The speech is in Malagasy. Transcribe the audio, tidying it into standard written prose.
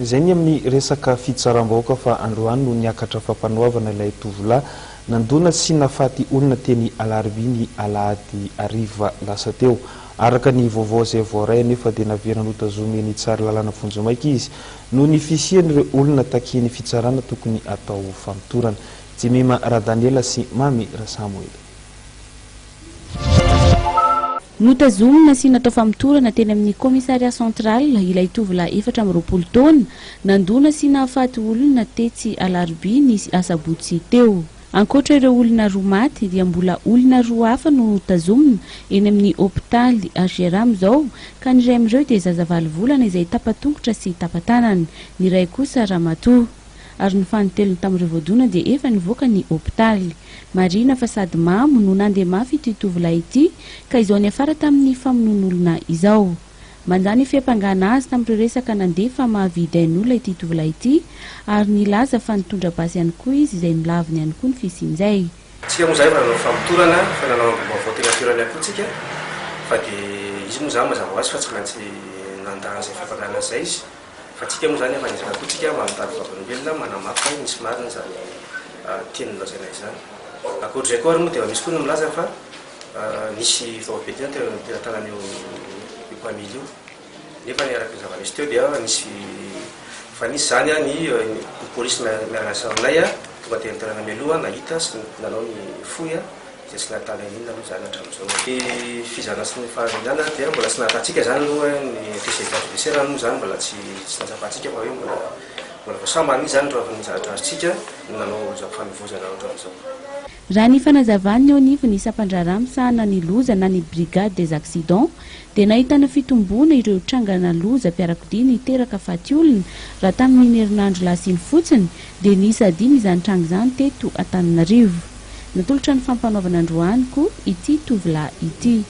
Izay ny amin'ny resaka fitsaram-bahoaka fa androany no niakatra fampanoavana ilay tovolahy nandona sy nafaty olona teny Alarobia ny alahady hariva lasa teo. Araka ny vaovao izay voaray anefa dia naverina notazomy eny Tsaralalàna vonjimaika izy noho ny fisian'ireo olona takian'ny fitsarana tokony atao famotorana. Jemima Radaniela sy Mamy Rasamoela. Notazomina sy natao famotorana teny amin'ny Commissariat Central ilay tovolahy 24 taona nandona sy nahafaty olona tetsy Alarobia ny asabotsy teo. Ankoatra ireo olona roa maty dia mbola olona roa hafa no notazomina eny amin'ny hopitaly HJRA amin'izao ka ny iray amin'ireo dia zaza valo volana izay tapa-tongotra sy tapa-tanana, ny iray kosa ramatoa. Ary ny fanintelony tamin'ireo voadona dia efa nivoaka ny hopitaly. Marihina fa sady mamo no nandeha mafy ity tovolahy ity ka izao niafara tamin'ny famonoan'olona izao. Mandà ny fiampangana azy tamin'ireo resaka nandeha fa mahavidy ain'olona ity tovolahy ity ary nilaza fa nitondra basy ihany koa izy izay nolaviny ihany koa ny fisian'izay. Tsika moa zany efa nanao famotorana, efa nanao angom-baovao teny an-toerana ihany koa tsika fa dia izy moa zany mazava ho azy fa tsy maintsy nandà an'izay fiampangana izay izy. Fa tsika moa zany efa niezaka koa tsika mba mitady vavolombelona manamafy fa misy marina izany teny nolazaina izany. Ankoatr'izay koa ary moa dia efa misy koa ny milaza fa nisy fitaovam-piadiana teo am-pelatanan'io io mpamily io. Nefa ny araka ny zava-nisy teo dia nisy efa nisy izany ny ny polisy miara-miasa aminay tonga teny an-toerana mialoha nahita sy nanao ny fohy. Izay tsy nahitana inona aloha izany hatramin'izao. Ny fizarana sy ny faharinana dia mbola tsy nahitantsika izany aloha ny antécédent judiciaire moa izany mbola tsy tsy natsapantsika fa hoe mbola mbola vao sambany izy izany raha ny zavatra azontsika no nanao izao fanovozana ohatran'izao. Raha ny fanazavan'ny eo anivon'ny sampan-draharaha misahana ny loza na ny Brigade des accidents dia nahitana fitomboana ireo trangana lozam-piarakodia niteraka faty olona raha tamin'iny herinandro lasa iny fotsiny dia niisa dimy izany tranga izany teto Antananarivo. Natolotra ny fampanoavana androany koa ity tovolahy ity.